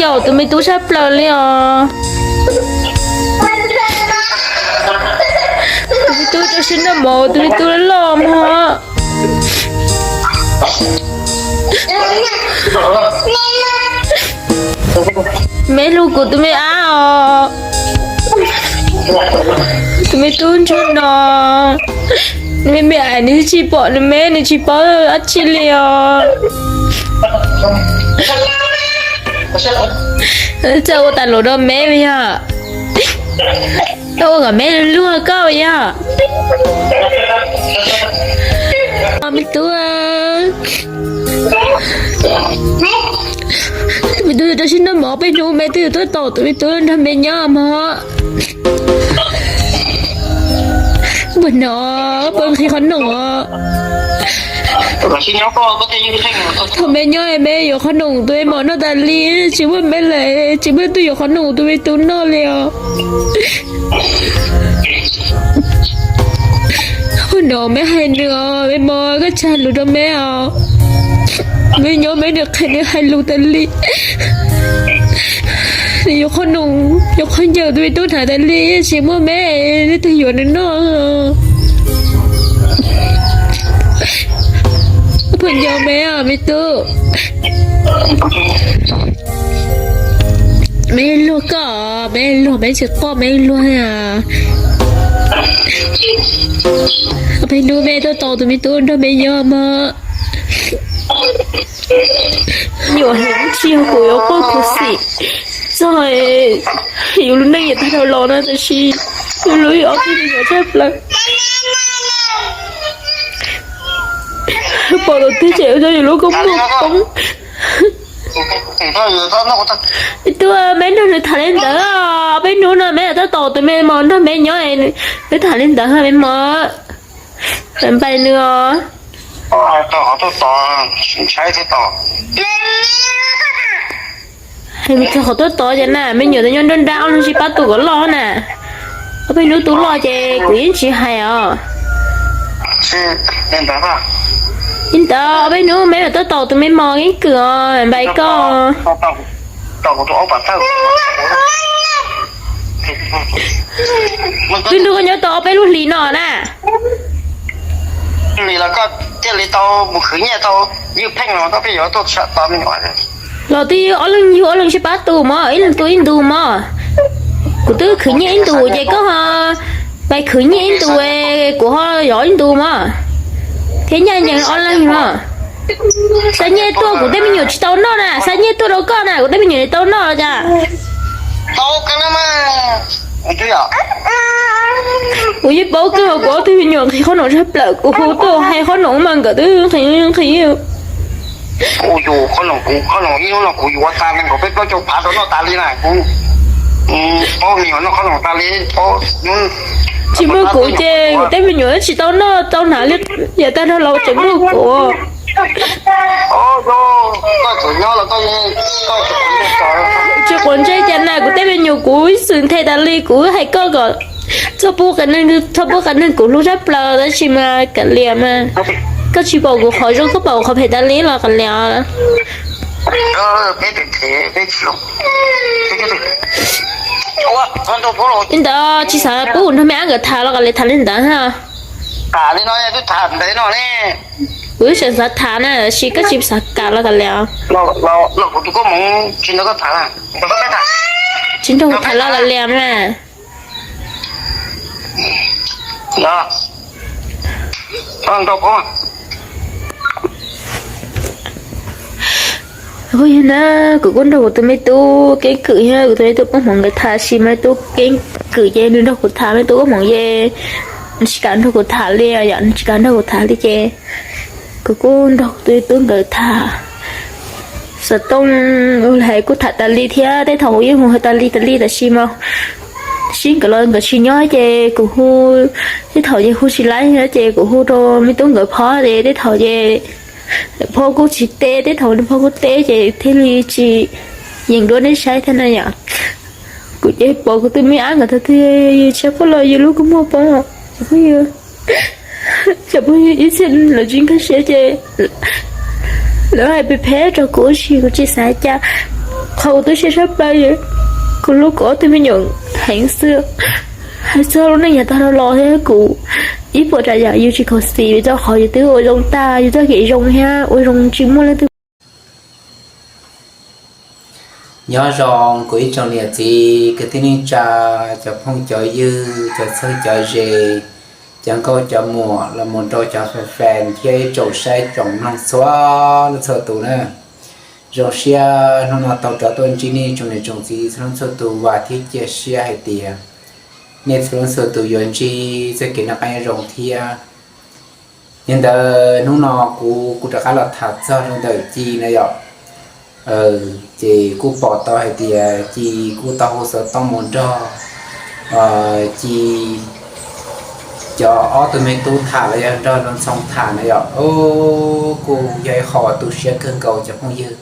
Caum tus me tub tshaj plaws li os. Tus me tub rau siab noj mov, tus me tub loj loj mog. Meb hlub kuv tus me ab os. Tus me tub ntsuag no, nws me me es nws tsis pom nws me, nws tsis paub dab tsi li os. Txawj ua tas lus rau meb yog, txawj ua kom meb luag koj yog. Me tub, tus me tub rau siab noj mov, peb hnub me twb yuav tuaj tos tus me tub nrog me nyob mog. Puas hnov, puas nqhis qhov noom os? Thaum me nyob me yuav qhov noom tus me mos noj tas li, tsis muaj me lawm, tsis muaj leej twg yuav qhov noom tus me tub noj li os. Puas hnov me hais nws os, me mos, koj tsis hais lus rau me os. Me nyob me nws qhia nws hais lus tas li. Nws yuav qhov noom, yuav qhov ncauj tus me tub hnav tas li, tsis muaj me, leej twg yuav nws noj. Puas nco me os me tub? Me luag koj, me luag, me tsis quaj, me luag. Peb hnub me tuaj tos tus me tub nrog me nyob mog. Nyuam hais tsis yog kuv yuav quaj khuv xim txog yus lub neej yav tag dhau los no, tab sis yus lub ob tug me nyuam tshaj plaws. Pom tau tiag ces ua rau yus lub kua muag poob. Tub, me nrog nws tham li ntawd, peb hnub no me tuaj tos tus me mos nrog me nyob, me tham li ntawd me mos, npais nws os. Hais txog qhov tuaj tod ces na, me nyuam tus nyob nruab nrab ob leeg sib pab tu kom loj na. Ob peb hnub tu loj ces kuv yeej tsis hais os. Li ntawd, ob peb hnub me mam tuaj tos tus me mos keeb kwm os, npais koj. Twb nrog koj nyob tau ob peb lub hlis no na. Li los koj thiaj li tau mus khwv nyiaj tau ywj pheej los koj pheej yuav tuaj tsham tos me nyuam. Los twb ob leeg yug ob leeg sib pab tu mog, ib leeg tu ib ntus mog. Kuv twb khwv nyiaj ib ntus ces koj ho pais khwv nyiaj ib ntus, kuv ho yov ib ntus mog. Thiab ncaj ncees ob leeg mog. Xa nyiaj tuaj kuv tej me nyuam tsis tau noj na, xa nyiaj tuaj rau koj na kuv tej me nyuam tsis tau noj cas. Kuv yeej paub kawg, kuv ob tug me nyuam nqhis qhob noom tshaj plaws, kuv hu tuaj hais qhob noom mas nkawd twb nqhis nqhis. Kuv yus qhob noom, kuv qhob noom ib hnub no kuv yuav tas nees nkaum peb plaub caug phav rau noj tas li na, kuv paub me nyuam noj qhob noom tas li, paub. Tsis muaj kuv ces kuv tej me nyuam tsis tau noj tau hnav li, yav tag dhau los tseem muaj kuv. Tsis quav ntsej cas na, kuv tej me nyuam kuv ib txwm nthe tas li, kuv hais koj kom txhob pub qias neeg, txhob pub qias neeg, kuv hlub tshaj plaws tab sis mas kav liam mas. Koj tsis pom kuv qhov zoo, koj pom kuv qhov phem tas li los kav liam. Li ntawd tsis xav pub nrog me ab nkawd tham los kav liam, tham li ntawd ha. Kuv twb tseem xav tham na tab sis koj tsis xav kam los kav liam. Tsis nrog kuv tham los kav liam na. Kuv yog na, kuv kuj nrog kuv tus me tub keeb kwm thiab kuv tus me tub koob hmoov nkawd tham sis me tub keeb kwm ces nws nrog kuv tham, me tub koob hmoov ces nws tsis kam nrog kuv tham li yom, nws tsis kam nrog kuv tham li ces kuv kuj nrog kuv tus me tub nkawd tham. Xov tooj hais kuj tham tas li thiab tej thaum kuv yeej hu hais tas li tas li tab sis mas sib nkawd los nkawd tsis nyob ces kuv hu, tej thaum ces hu tsis laib ces kuv hu rau me tub nkawd phov ces tej thaum ces phov kuj tsis teb, tej thaum nws phov kuj teb ces thiaj li tsis yeem dua nej saib thiab na yom. Kuv ces pom kuv tus me ab nkawd thaum twg yus tshaib plab los yus lub kua muag poob. Cov phooj ywg ib txhia lawv tsis nkag siab ces lawv hais phem phem rau kuv tab sis kuv tsis xav cas. Qhov kuv tu siab tshaj plaws, kuv hlub kuv ob tug me nyuam heev xwb. Hais txog lub neej yav tag los thiab kuv ib puas tsav yam yus tsis khuv xim vim rau qhov yus twb ua zoo tag, yus txoj kev zoo thiab ua zoo tsis muaj leej twg. Nyob zoo kuv ib tsoom niam txiv kwv tij neej tsa, cov phooj cov ywg, cov txheeb cov ze, cov nkauj cov muam los mus rau cov fan fan thiab ib tsoom saib tsoom mloog txhua leej txhua tus na. Zoo siab hnub no tau rov tuaj ntsib nej tsoom niam tsoom txiv txhua leej txhua tus, vam thiab cia siab hais tias nej txhua leej txhua tus yuav ntsib txoj kev noj qab nyob zoo thiab. Yog ntawd hnub no kuv kuv rov qab los tham txog rau ntawm Ci na yom. Ces kuj pom tau hais tias Ci kuj tau hu xov tooj mus nrog Ci cov ob tug me tub tham los yog nrog Ntxhoo tham na yom. Kuj yog ib qho tu siab kawg nkaus cov phooj ywg.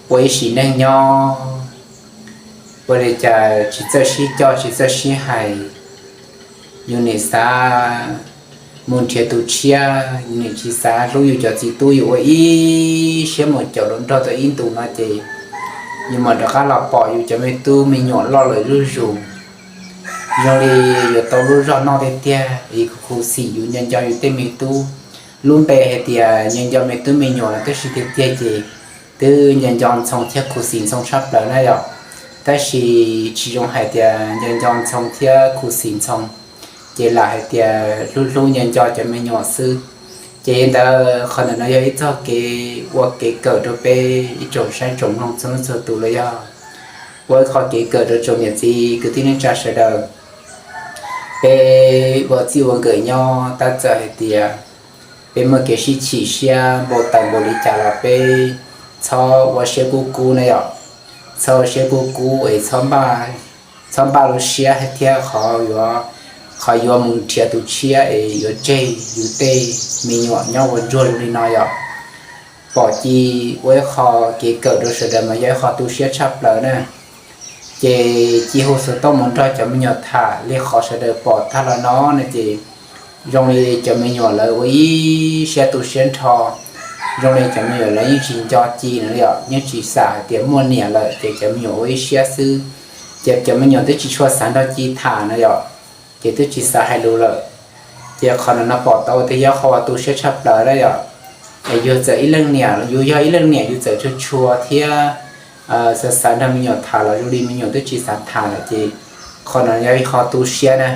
Ua ib sim neej nyob ua li cas tsis txawj sib coj tsis txawj sib hais, yus nim xav mus nrhiav tus tshiab, yus nim tsis xav hlub yus cov txiv tub, yus ua ib siab mus caum los nrog tau ib ntus no ces yus mam rov qab los pom yus cov me tub me nyuam loj lawm zuj zus. Zoo li yuav tau lub zog noj tiag tiag, es khuv xim yus nco nco yus tej me tub. Lub npe hais tias nco nco me tub me nyuam no tab sis tiag tiag ces twb nco nco Ntxhoo thiab khuv xim Ntxhoo tshaj plaws na yom. Tab sis tsis zoo hais tias nco nco Ntxhoo thiab khuv xim Ntxhoo, ces lam hais tias hlub hlub nco nco cov me nyuam xwb. Ces li ntawd qhov ntawm no yog ib txoj kev ua kev kawm rau peb ib tsoom saib tsoom mloog txhua leej txhua tus los yog ua ib qho kev kawm rau tsoom niam txiv kwv tij neej tsa sawv daws. Peb ua txij ua nkawm nyob tab txawm hais tias peb muaj kev sib chim siab npau taws npaum li cas los peb txhob ua siab kub kub na yom. Txhob ua siab kub kub es txhob npaj lub siab thiab qhov yuav, qhov yuav mus nrhiav tus tshiab es yuav tseg yus tej me nyuam nyob ua ntsuag zoo li no yom. Pom Ci ua ib qho kev kawm rau sawv daws mas yog ib qho tu siab tshaj plaws na. Ces Ci hu xov tooj mus nrog cov me nyuam tham li qhov sawv daws pom tag los no no ces zoo li cov me nyuam lawv ua ib siab tu siab nrho. Zoo li cov me nyuam lawv yeej tsis nco Ci no li os, yeej tsis xav hais tias muaj niam lawm ces cov me nyuam ua ib siab xwb. Ces cov me nyuam twb tsis tshua xav nrog Ci tham na yom, ces twb tsis xav hais lus lawm. Ces qhov no no pom tau tias yog qhov uas tu siab tshaj plaws na yom. Es yus txawm ib leej niam, yus yog ib leej niam yus txawm tshua tshua thiab xav xav nrog me nyuam tham los zoo li me nyuam twb tsis xav tham lawm ces qhov no yog ib qho tu siab na.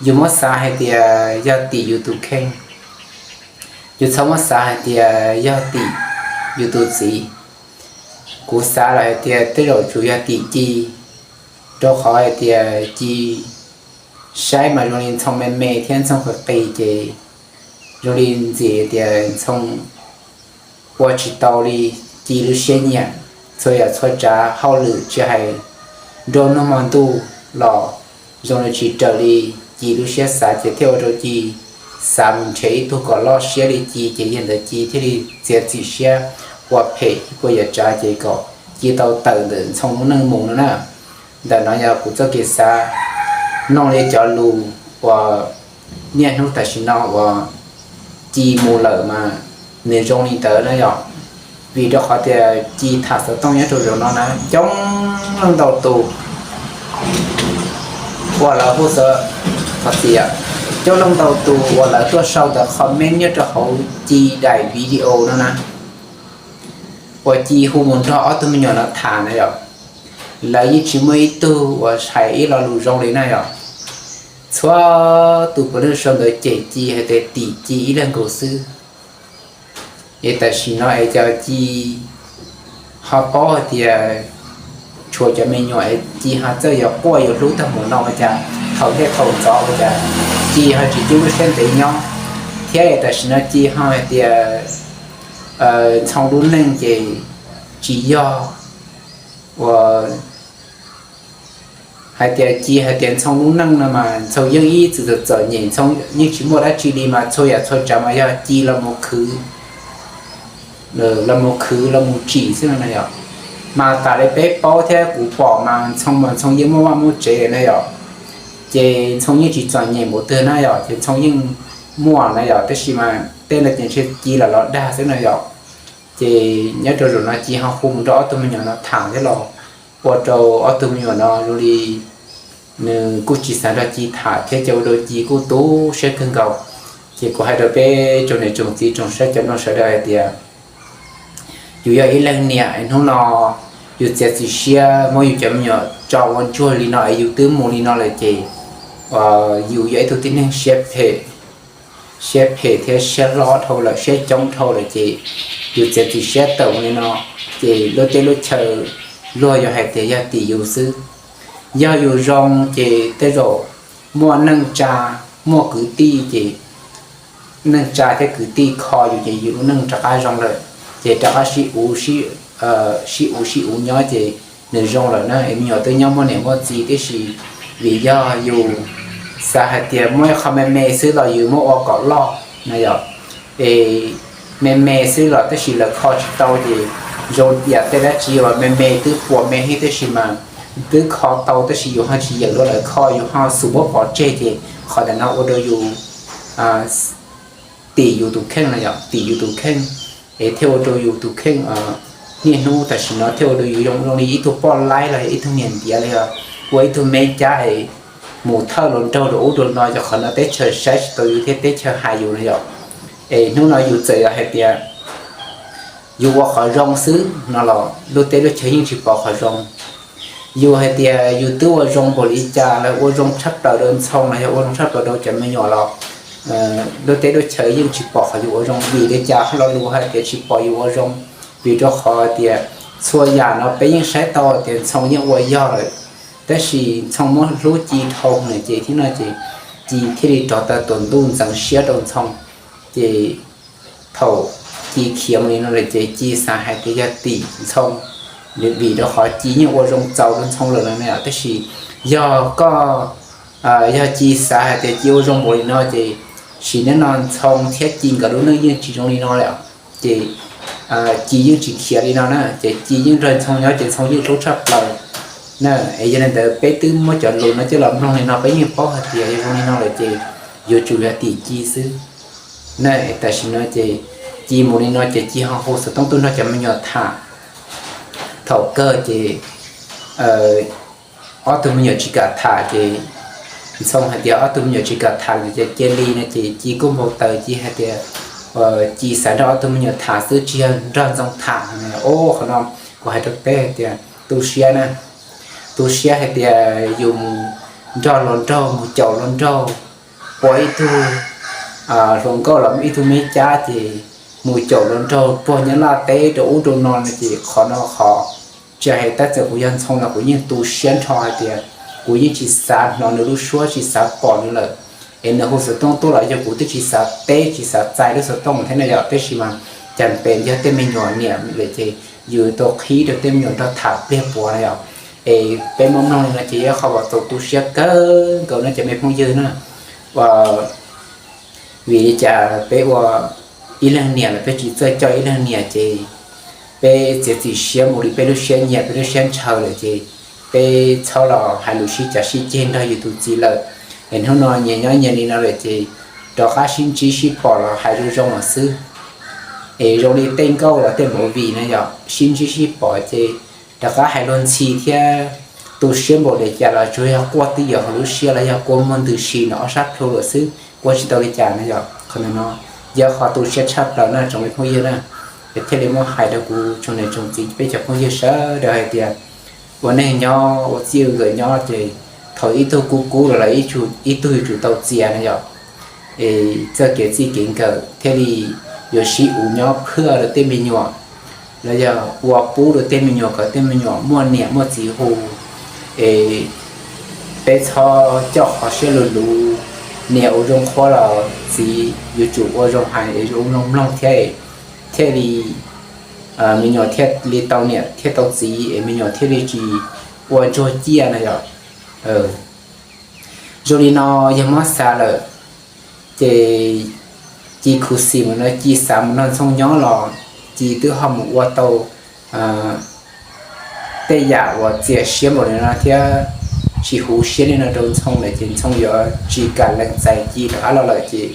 Yus muab xav hais tias yog tim yus tus kheej, yus txhob muab xav hais tias yog tim yus tus txiv. Kuv xav lawm hais tias tej zaum tsuas yog tim Ci, rau qhov hais tias Ci saib mas zoo li Ntxhoo me me thiab Ntxhoo qis qis ces zoo li ntxim tias Ntxhoo ua tsis tau li Ci lub siab nyiam. Txhua yam txhua tsav hauj lwm tsis hais nruab hnub hmo ntuj los zoo li tsis raws li Ci lub siab xav ces thiaj ua rau Ci xav mus nrhiav ib tug kom loj siab li Ci ces yog ntawd Ci thiaj li txiav txim siab ua phem ib puas yam tsav ces kom Ci tau tawm ntawm Ntxhoo lub neej mus no na. Ntawm no yog kuv txoj kev xav, nug li cov lus uas niaj hnub tam sim no uas Ci mus lawm mas nws zoo li ntawd na yom. Vim rau qhov tias Ci tham xov tooj nyob rau zaum no na coob leej ntau tus uas lawv hu xov, qhov txiv, coob leej ntau tus uas lawv tuaj sau ntawv comment nyob rau hauv Ci daim video no na, uas Ci hu mus nrog ob tug me nyuam no tham na yom. Lawv yeej tsis muaj ib tug uas hais ib lo lus zoo li na yom. Txhua tus puav leej sau ntawv cem Ci hais tias tim Ci ib leeg nkaus xwb. Es tam sim no es cas Ci ho paub hais tias tshuav cov me nyuam es Ci ho txawj yuav quaj yuav hlub tag mus no ua cas thaum ntej thaum ntxov ua cas Ci ho tsis cub lub siab ntev nyob, thiab es tam sim no Ci ho hais tias Ntxhoo lub neej ces tsis yog uas hais tias Ci hais tias Ntxhoo lub neej no mas Ntxhoo yeej ib txwm txom txom nyem, Ntxhoo yeej tsis muaj dab tsi li mas txhua yam txhua tsav mas yog Ci los mus khwv, los mus khwv los mus tsim xwb no na yom. Mas tas li peb paub thiab kuv pom mas Ntxhoo mas Ntxhoo yeej muaj vaj muaj tsev na yom. Ces Ntxhoo yeej tsis txom nyem npaum twg na yom, ces Ntxhoo yeej muaj na yom, tab sis mas tej no ces ntshe Ci los los dag xwb no yom. Ces nyob rau zaum no Ci ho hu mus nrog ob tug me nyuam no tham thiab los ua rau ob tug me nyuam no zoo li nws kuj tsis xav nrog Ci tham thiab ces ua rau Ci kuj tu siab kawg nkaus. Ces kuv hais rau peb tsoom niam tsoom txiv tsoom saib cov mloog sawv daws hais tias yus yog ib leeg niam hnub no yus txiav txim siab muab yus cov me nyuam tso ua ntsuag li no es yus twb mus li no lawm ces yus yog ib tug tib neeg siab phem, siab phem thiab siab hlob dhau lawm, siab coob dhau lawm ces yus txiav txim siab tawm mus li no ces lub teb lub chaw luag yuav hais tias yog tim yus xwb. Yog yus zoo ces tej zaum muaj neej tsa, muaj kwv tij ces neej tsa thiab kwv tij kho yus ces yus lub neej rov qab zoo lawm, ces rov qab sib uv sib uv nyob ces nws zoo lawm na. Es me nyuam twb nyob muaj niam muaj txiv tib si, vim yog yus xav hais tias muaj ib qho me me xwb los yus muab ua kom loj na yom. Es me me xwb los tab sis lawv kho tsis tau ces zoo yam tej dab tsi uas me me twb puas me thiab tab sis mas twb kho tau tab sis yus ho tsis yeem dua lawv kho, yus ho xub muab pov tseg ces qhov ntawm no ua rau yus tim yus tus kheej no yom, tim yus tus kheej, es thiaj ua rau yus tus kheej niaj hnub tam sim no thiaj ua rau yus zoo li ib tug poj laib los yog ib tug niam ntiav los yog ua ib tug me cab es mus thawj hluas nraug rau ub rau no, yog qhov no teb chaws saib tsis tau yus thiab teb chaws hais yus no yom. Es hnub no yus txawm yog hais tias yus ua qhov zoo xwb no los lub teb lub chaw yeej tsis pom qhov zoo. Yus hais tias yus twb ua zoo npaum li cas los ua zoo tshaj plaws rau Ntxhoo los yog ua zoo tshaj plaws rau cov me nyuam los lub teb lub chaw yeej tsis pom qhov yus ua zoo. Vim li cas lo lus hais tias tsis pom yus ua zoo? Vim rau qhov tias txhua yam no peb yeej saib tau tias Ntxhoo yeej ua yog lawm, tab sis Ntxhoo muab hlub Ci dhau lawm ces thiab no ces Ci thiaj li rov tawm tuam ntuj ntxeev siab rau Ntxhoo. Ces thaum Ci khiav mus li no lawm ces Ci xav hais tias yog tim Ntxhoo, vim rau qhov Ci yeej ua zoo txaus rau Ntxhoo lawm no na. Tab sis yog koj, yog Ci xav hais tias Ci ua zoo npaum li no ces sim neej no Ntxhoo thiab Ci nkawd lub neej yeej tsis zoo li no lawm. Ces Ci yeej tsis khiav li no na, ces Ci yeej nrog Ntxhoo nyob ces Ntxhoo yeej hlub tshaj plaws na. Es yog li ntawd peb twb muab cov lus no coj los mloog li no peb yeej paub hais tias yog zoo li no lawm ces yuav tsum yog tim Ci xwb na. Tam sim no ces Ci mus li no ces Ci ho hu xov tooj tuaj nrog cov me nyuam tham. Thaum kawg ces ob tug me nyuam tsis kam tham ces Ntxhoo hais tias ob tug me nyuam tsis kam tham lawm ces cia li no ces Ci kuj npau taws Ci hais tias Ci xav nrog ob tug me nyuam tham xwb tsis yog nrog Ntxhoo tham. Qhov no kuv hais rau peb hais tias tu siab na, tu siab hais tias yus mus nrog hluas nraug mus caum hluas nraug, ua ib tug hluas nkauj los ib tug me cab ces mus caum hluas nraug puag nyob laj teb rau ub rau no no ces qhov no qhov tsis hais tab txawm kuv yog Ntxhoo los kuv yeej tu siab nrho hais tias kuv yeej tsis xav hnov nws lub suab tsis xav pom nws lawm. Es nws hu xov tooj tuaj los yog kuv twb tsis xav teb tsis xav txais lub xov tooj thiab na yom, tab sis mas cas pem yog tej me nyuam niam lawm ces yus tau qhib rau tej me nyuam nrog tham pliag puav na yom. Es peb muab mloog li no ces yog qhov uas txaus tu siab kawg nkaus no cov me phooj ywg na. Vim li cas peb ua ib leeg niam los peb tsis txawj coj ib leeg niam ces peb txiav txim siab mus li peb lub siab nyiam peb lub siab ntshaw lawm ces peb txhob los hais lus sib cav sib ceg nrog yus tus txiv lawm. Es hnub no nyias nyob nyias li no lawm ces rov qab sib ntsib sib pom los hais zoo zoo los xwb. Es zoo li tej nkauj los tej movie na yom, sib ntsib sib pom ces rov qab hais luag ntxhi thiab tu siab npaum li cas los tsuas yog quaj twb yuav hauv lub siab los yog quaj muag ntws si no ob sab plhu lawm xwb, quaj tsis tau li cas na yom. Qhov ntawm no yog qhov tu siab tshaj plaws na tsoom me phooj ywg na. Es thiaj li muab hais rau kuv tsoom niam tsoom txiv peb cov phooj ywg sawv daws hais tias ua neeg nyob ua txij ua nkawm nyob ces thaum ib tug kub kub los lawm ib tug yuav tsum tau txias na yom. Es txoj kev txij kev nkawm thiaj li yuav sib uv nyob phwj rau tej me nyuam, los yog ua pub rau tej me nyuam kom tej me nyuam muaj niam muaj txiv hu. Es peb txhob coj qhov siab luv luv, niam ua zoo qhuab los txiv yuav tsum ua zoo hais es zoo zoo mloog thiab, thiaj li me nyuam thiaj li tau niam thiaj tau txiv es me nyuam thiaj li tsis ua ntsuag ciaj na yom. Zoo li no yog muab xav lawm ces Ci khuv xim mus no Ci xav mus nrog Ntxhoo nyob los Ci twb ho mus ua tau tej yam uas txias siab npaum li no thiab tsis huv siab li no rau Ntxhoo lawm ces Ntxhoo yuav tsis kam lees txais Ci rov qab los lawm ces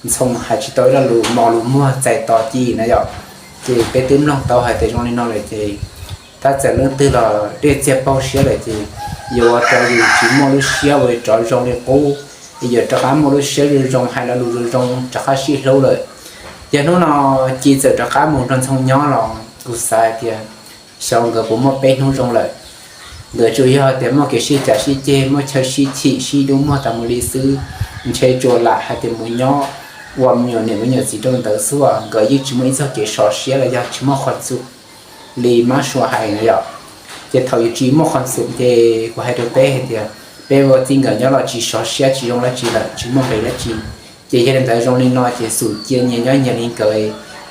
Ntxhoo hais tsis tau ib lo lus mos lus muag txais tos Ci na yom. Ces peb twb mloog tau hais tias zoo li no lawm ces tab txawm leej twg los dej txiag paug siab lawm ces yuav ua rau yus tsis muaj lub siab uas rov zoo li qub, es yuav rov qab muaj lub siab zoo zoo, hais lo lus zoo zoo, rov qab sib hlub lawm. Yog hnub no Ci txawm rov qab mus nrog Ntxhoo nyob los kuv xav hais tias xyov nkawd puas muaj peb hnub zoo lawm. Nkawd tsuas yog tias muaj kev sib cav sib ceg, muaj chaw sib chim sib dub muag tas mus li xwb, ntshe tsuas lam hais tias mus nyob ua me nyuam niam me nyuam txiv rau ntawd xwb, nkawd yeej tsis muaj ib txoj kev sov siab los yog tsis muaj qhov txum li mab sua hais na yom. Ces thaum yus tsis muaj qhov txum ces kuv hais rau peb hais tias peb ua txij nkawm nyob los tsis sov siab tsis zoo dab tsi lawm, tsis muaj nqis dab tsi. Ces yog li ntawd zoo li no ces xum cia nyias nyob nyias li nkawd,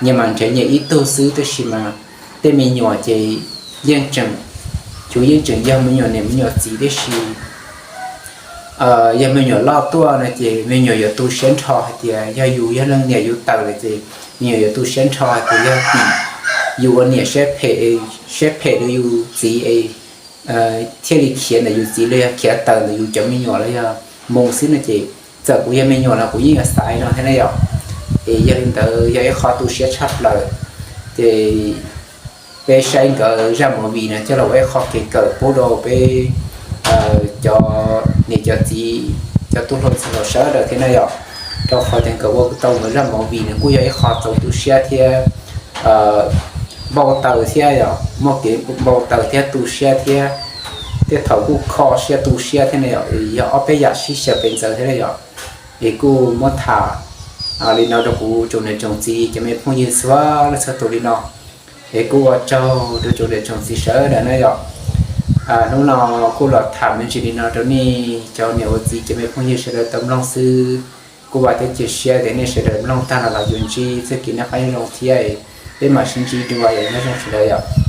nyias mam nrhiav nyias ib tug xwb, tab sis mas tej me nyuam ces yeej tseem, kuv yeej tseem yog me nyuam niam me nyuam txiv, tab sis yog me nyuam loj tuaj no ces me nyuam yuav tu siab nrho hais tias yog yus yog leej niam yus tawm lawm ces me nyuam yuav tu siab nrho hais tias yog tim yus ua niam siab phem, siab phem rau yus txiv es thiaj li khiav ntawm yus txiv los yog khiav tawm ntawm yus cov me nyuam los yog mus xwb no ces txawm kuv yog me nyuam los kuv yeej yuav xav no thiab na yom. Es yog li ntawd yog ib qho tu siab tshaj plaws. Ces peb saib nkawd zaj movie no coj los ua ib qho kev kawm pub rau peb cov niam cov txiv, cov tub hluas ntxhais hluas sawv daws thiab na yom, rau qhov tias nkawd ua tau nkawd zaj movie nws kuj yog ib qho txaus tu siab thiab npau taws thiab yom, muaj kev npau taws thiab tu siab thiab, tej thaum kuj kho siab tu siab thiab na yom, yog ob peb yam sib xyaw pes ntxaws thiab na yom. Es kuj muab tham li no rau kuv tsoom niam tsoom txiv cov me phooj ywg txhua leej txhua tus li no. Es kuj ua tsaug rau tsoom niam tsoom txiv sawv daws na yom. Hnub no kuj los tham me ntsis li no rau nej cov niam ua txiv cov me phooj ywg sawv daws tau mloog xwb. Kuj vam thiab cia siab tias nej sawv daws mloog tag los los yuav ntsib txoj kev noj qab nyob zoo thiab. Peb mam sib ntsib dua, nyob zoo sawv daws yom.